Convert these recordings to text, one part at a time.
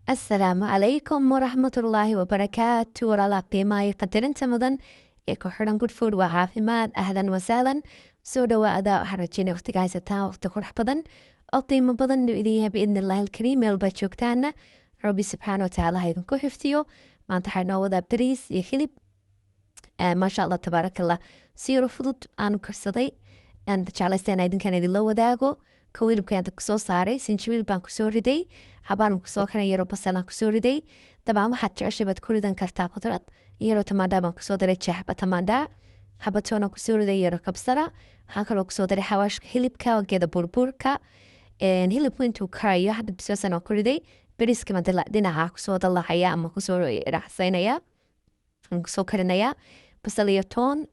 Asalaamu calaykum waraxmatullaahi wabarakaatu. Walaalaha qiimaha iyo qadarinta mudan ee ku xiran Good Food waa Caafimaad, ahlan wasahlan, soo dhawaada. Waxaan rajeynaya waqtiga haysataan waqti qurux badan oo qiimo badan inuu idin yahay, biidni illaahi alkariim. Meel baad joogtaana, Rabbi subxaana watacaala ha idinku xifdiyo. Maanta waxaa inoo wadaa bariis iyo hilib, maasha Allah, tabaaraka Allah. Si yaro fudud aanu karsaday aan jeclaysteen idinkan idinla wadaago. Kow, hilibka ayaan kusoo saaray, sinjibiil baan kusoo riday, xabaan kusoo karan, yaro basalaan kusoo riday. Dabcan waxaad jeceshay baad ku ridan kartaa khudrad. Yaro tamaandhaa baan kusoo daray, jeexba tamaandhaa, xabatoona kusoo riday, yaro kabsara. Waxaan kaloo kusoo daray xawaashka hilibka, geeda burburka. Hilibku intuu karayo hadda bisbaasan oo ku riday. Bariiska baan dhinaca kusoo dalaacaya ama kusoo raaxsaynaya, kusoo karinaya. Basal iyo toon,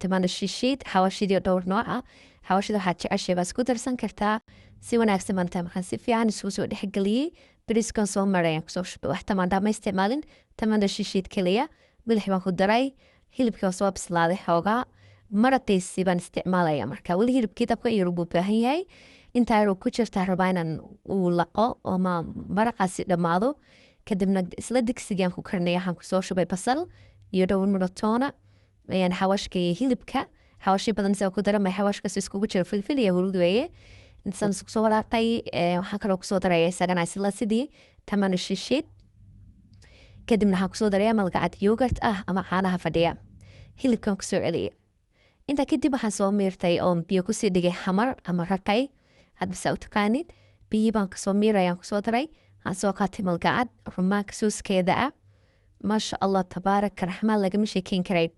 tamaandho shishiid, xawaashidii dhowr nooc ah. Xawaashida waxaad jeceshay baad isku darsan kartaa. Si wanaagsan baan tahay markaan si fiican isugu soo dhexgeliyey. Bariiskan soo maray ayaan kusoo shubay. Wax tamaandhaa ma isticmaalin, tamaandho shishiid keliya. Milix baan ku daray. Hilibkii waa soo bislaaday xoogaa, maraqiisii baan isticmaalaya. Marka weli hilibkii dabka yar buu baahan yahay, intaa yaruu ku jirtaa rabaa inaan uu laqo ama maraqaasi dhammaado. Kadibna isla digsigaan ku karinaya waxaan kusoo shubay basal iyo dhowr miro toona, xawaashka iyo hilibka. Xawaashi badan saa ku daramay, xawaashkaas iskugu jira filfil iyo hurud weeye. Intaan isku soo walaaqay, waxaan kaloo kusoo daraya isagana isla sidii tamaandho shishiid. Kadibna waxaan kusoo daraya malgacad yogurt ah ama caanaha fadhiya. Hilibkan kusoo celiyay. Intaa kadib waxaan soo miirtay oo biyo kusii dhigay xamar ama raqay, hadba saa u taqaanid. Biyii baan kasoo miirayaan kusoo daray. Waxaan soo qaatay malgacad rumaanka sooskeeda ah. Maasha Allah, tabaaraka raxmaan, lagama sheekeyn karayn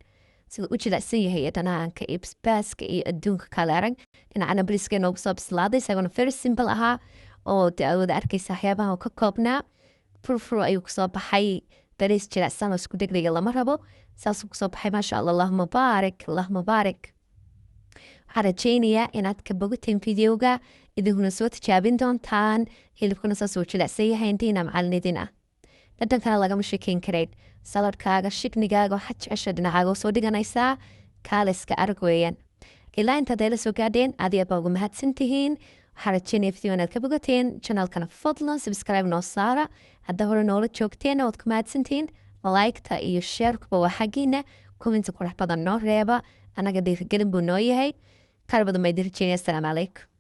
sida u jilicsan yahay iyo dhanaanka iyo basbaaska iyo adduunka kale arag. Dhinacana bariiska noogu soo bislaaday, isaguna very simple ahaa oo dee aad wada arkaysa waxyaabaha uu ka koobnaa. Furfur ayuu kusoo baxay. Bariis jilicsan oo isku dhegdhega lama rabo, saasuu kusoo baxay. Maasha Allah, allahuma baarik, allahuma baarik. Waxaan rajeynayaa inaad ka bogateen videoga, idinkuna soo tijaabin doontaan. Hilibkuna saas uu jilicsan yahay, intiina macalin ah. Dhadhankana lagama sheekeyn karayn. Saladkaaga, shiknigaaga, waxaad jecesha dhinacaaga soo dhiganaysaa, kaaliska arag weeyaan. Ilaa intaad ayla soo gaadheen, aad iyo aad baa ugu mahadsan tihiin. Waxaan rajeynaya video inaad ka bogateen. Channelkana fadlan subscribe noo saara. Hadda hore noola joogteen, waad ku mahadsantihiin. Like-ta iyo share-kuba waa xaggiina. Comment qurux badan noo reeba, annaga dhiirigelin buu noo yahay. Qaar badan baa idin rajeynaya. Asalaamu calaykum.